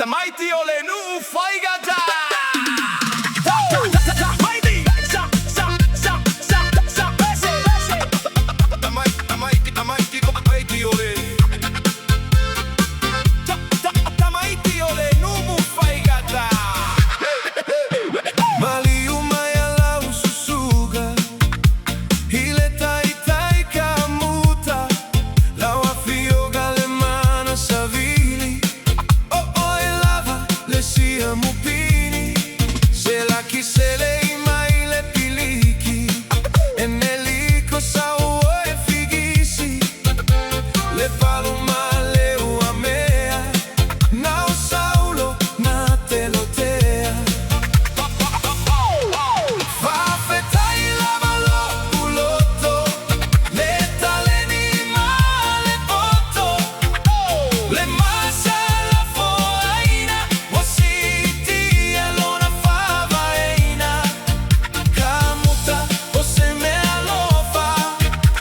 Tamaiti o le nuu faigata. Tamaiti o le nuu faigata. Maliu mai a lau susuga i le taitai kamuta, lau afioga le mana savili, o oe lava le siamupini. Se laki sele i mai le piliki, e meliko sau oe figisi, le palu ma le uamea, nao saulo na telotea. Faafetai lava lo'u loto, le taleni ma le poto, le masalafoaina ua siitia lona fa'avaeina. Kamuta o se meaalofa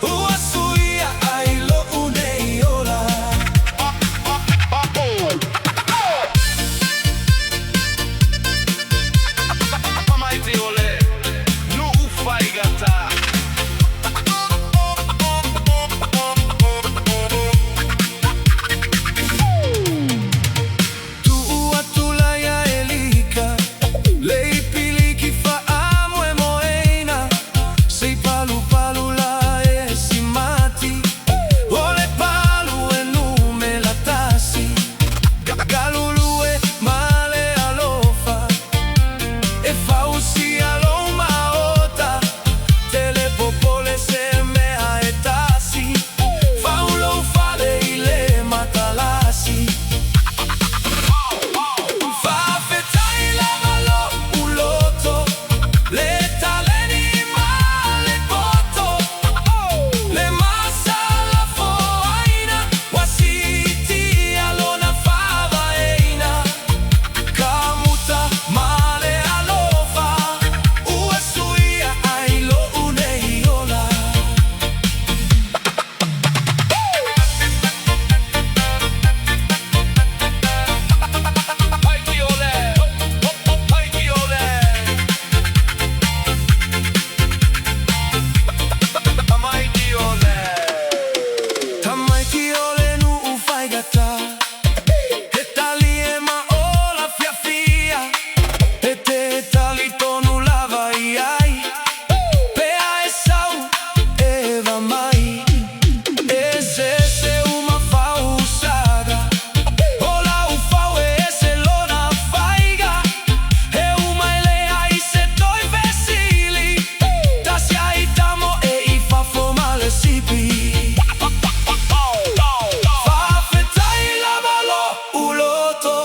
ua suia ai lo'u nei ola. Tamaiti o le nuu faigata. Tu'u atu la ia Elika le ipiliki fa'amoemoeina, sei palupalu la e simati, o le palu e numela tasi. Galulue ma le alofa e fausia lou maota, tele popole se mea e tasi, fau lou fale i le matalasi. Faafetai lava lo'u loto, le taleni ma le poto, le masalafoaina ua siitia lona fa'avaeina. Kamuta ma le alofa ua suia ai lo'u nei ola. Tamaiti o le, tamaiti o le, tamaiti o le. Tamaiti o le nuu faigata, e talie ma ola fiafia, e te talitonu lava i ai, pe a e sau e mai. E ese uma fausaga, o lau fau e ese lona faiga, e uma e leai se toe fesili, tasi ai tamo e i fafo ma le sipi. Faafetai lava lo'u loto,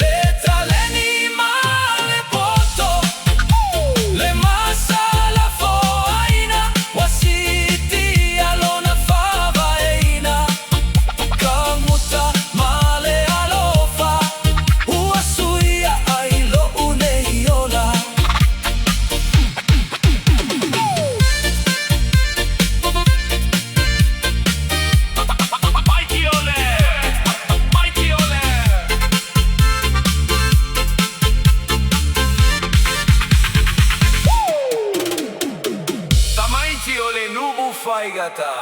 le taleni ma le poto, le masalafoaina ua siitia lona fa'avaeina. Kamuta ma le alofa ua suia ai lo'u nei ola. Tamaiti o le, tamaiti o le. Tamaiti o le nuu faigata.